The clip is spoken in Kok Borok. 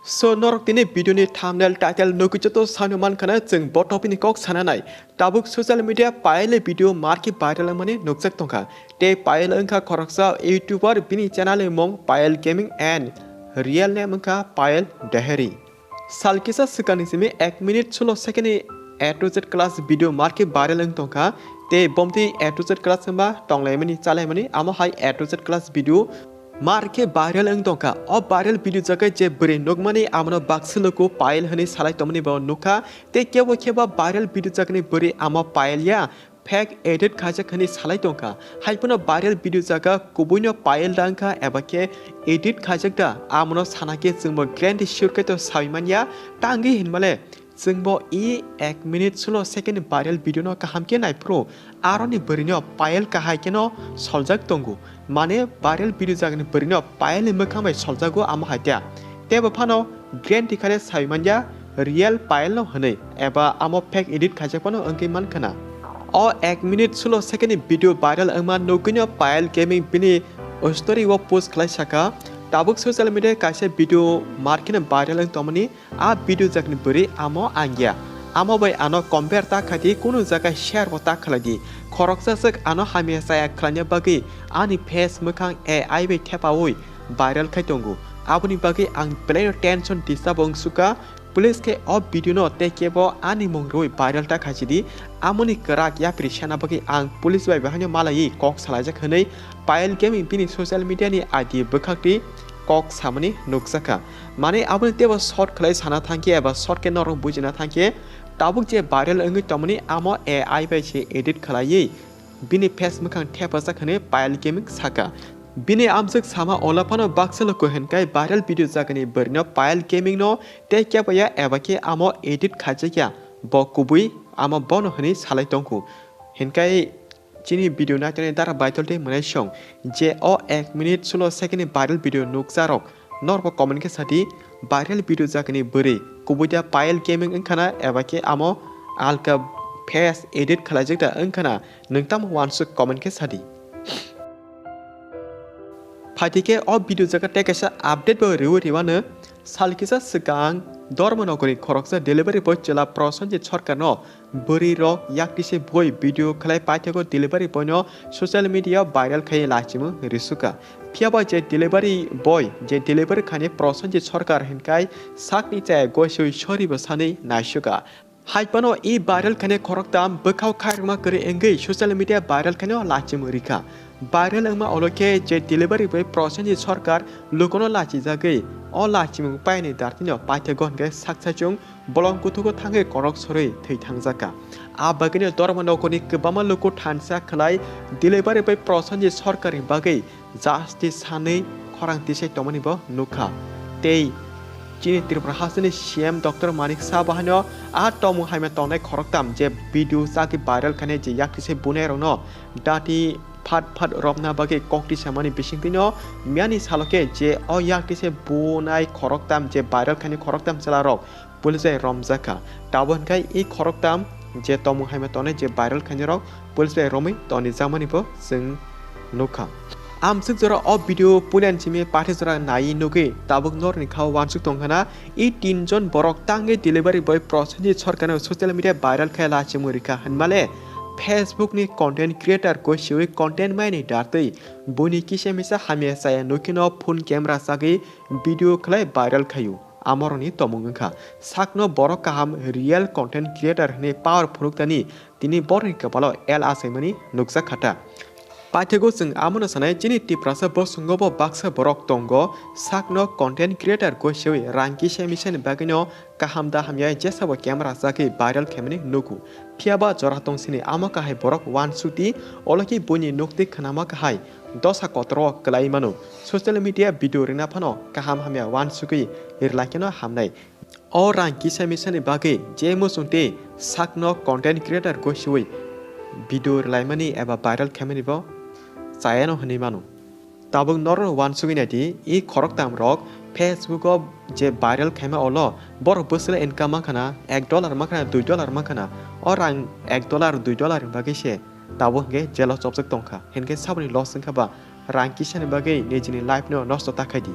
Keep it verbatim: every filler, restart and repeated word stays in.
So norok tini video ni thumbnail, title nugwi joto sano mankha na chwng bo topic ni kok sana nai. Tabuk social media Payel ni video markhe viral wngmani nukjak tongkha. Tei Payel wngkha khoroksa YouTuber, bini channel ni mung Payel Gaming and real name wngkha Payel Deheri. Sal kisa swkangni simi ek minute sulo second ni A to Z class video markhe viral wng tongkha. Tei bomtwi A to Z class wngba tonglaimani chalaimani amo hai A to Z class video markhe viral wng tongkha. O viral video jaga je bwrwi nukmani amono baksa luku Payel hwnwi salai tongmani bo nukha. Tei kebo kebo viral video jagani bwrwi amo Payel ya, fake edit khaijak hwnwi salai tongkha. Hai phano viral video jaga kubuino Payel da wngkha eba khe edit khaijak da, amono sana khe chwngbo guarantee sure khe to saui manya. Tangwi hinmale chwngbo e ek minute sulo second viral video no kaham khe naiphuru. Aroni bwrwino Payel kahai kheno soljak tongo. Mane viral video jagani bwrwino Payel ni mwkhang bai soljago amo hai tea. Tebo phano guarantee khale saui manya real Payel no hwnwi, eba amo fake edit khaijak phano wngwi mankha na. O ek minute sulo second ni video viral wngma nugwino Payel Gaming bini story o post khlai saka, tabuk social media kaisa video markhe no viral wng tongmani. A video jagni bwrwi amo ang ya. Amo bai ano compare ta khaidi, kunu jaga share bo ta khlaidi. Khoroksa swk ano hamya chaya khlaina bagwi ani face mwkhang A I bai thepaui viral khai tongo. Aboni bagwi ang belaino tension disturb wng sukha. Police khe o video no tei kebo ani mung rwi viral ta khaisidi. Amoni kwrak yapri sana bagwi ang police bai bahaino malaiwi kok salaijak hwnwi Payel Gaming bini social media ni I D bwkhakti kok samani nukjakha. Mane aboni teibo short khlai sana thangkhe eba short khe norok bujina thangkhe, tabuk je viral wngwi tongmani amo A I bai se edit khlaiwi bini face mwkhang thepajak hwnwi Payel Gaming saka. Bini amjwk sama ola phano baksa luku hinkai viral video jagani bwrwino Payel Gaming no tei kebaya eba khe amo edit khaijakya, bo kubui amo bono hwnwi salai tongkhu. Hinkai chini video naitoni dara baithol tei mwnai song je o ek minute sulo second ni viral video nukjarok. Norbo comment khe sadi, viral video jagani bwrwi kubui da Payel Gaming wngkhana eba khe amo alka face edit khlaijak da wngkhana, nwng tamo wansuk comment khe sadi. Phaitike o video jaga tei kaisa update bo riwi riwano. Sal kisa swkang Dharmanagari khoroksa delivery boy chwla Prosenjit Sarkarno bwrwi rok yaktise boi video khlai paithago delivery boy no social media viral khai lachimung risuka. Phiyaba je delivery boy je delivery khani Prosenjit Sarkar hinkai sakni chaya goisui sori bo sanwi naisuka. Hai phano e viral khainai khoroktham bwkhao khairokma kwrwi wngwi social media viral khainai lachimung rikha. Viral wngma olo khe je delivery boy Prosenjit Sarkar lukuno lachijagwi o lachimung paini dartino paithago hwnkhe saksachung bolong kuthugo thangwi korok sorwi thwi thangjakha. A bagwino Dharmanagari kwbangma luku thansa khlai delivery boy Prosenjit Sarkarni bagwi justice sanwi khorang tisai tongmani bo nukha. Tei chini Tripura hasteni C M Doctor Manik Saha bo haino a tomung hamya tongnai khoroktham je video chagwi viral khainai je yaktise bunai rokno dati phat phat romna bagwi kok tisamani bisingtwino miyani salo khe je o yaktise bunai khoroktham je viral khainai khoroktham chwla rok police bai romjakha. Tabuk hwnkhe e khoroktham je tomung hamya tongnai je viral khainai rok police bai romwi tonijakmani bo chwng nukha. Amswk jora o video puilani simi pathak jora naiwi nugwi tabuk norokni khao wansuk tongkhana. E tinjon borok tangwi delivery boy Prosenjit Sarkarno social media viral khai lachimung rikha hinmale Facebook ni content creator gosiwi content maini dartwi buini kisa misa hamya chaya nukhino phone camera chagwi video khlai viral khaio. Amorokni tomung wngkha sakno borok kaham real content creator hwnwi power phunuknani tini borokni kwpalo L achaimani nukjak kha ta. Paithago chwng amono sanai chini Tiprasa bosongo bo baksa borok tongo sakno content creator gosiwi rang kisa misani bagwino kaham da hamya jesabo camera chagwi viral khaimani nugo. Phiyaba jora tongsini amo kahai borok wansukdi, oloki buini nuktwi khnama kahai dosa kotoro kwlai mano. Social media video rina phano kaham hamya wansugwi rwlai kheno hamnai. O rang kisa misani bagwi je muchung tei sakno content creator gosiwi video rwlaimani eba viral khaimani bo chayano hwnwi mano. Tabuk norok wansugwi naidi, e khoroktham rok Facebook o je viral khaima olo, borok bwswla income mankha na, ek dollar mankha na, dui dollar mankha na. O rang ek dollar, dui dollar ni bagwi se tabuk hwnkhe jail o chopjak tongkha. Hinkhe saboni loss wngkha ba rang kisani bagwi nijini life no nosto ta khaidi.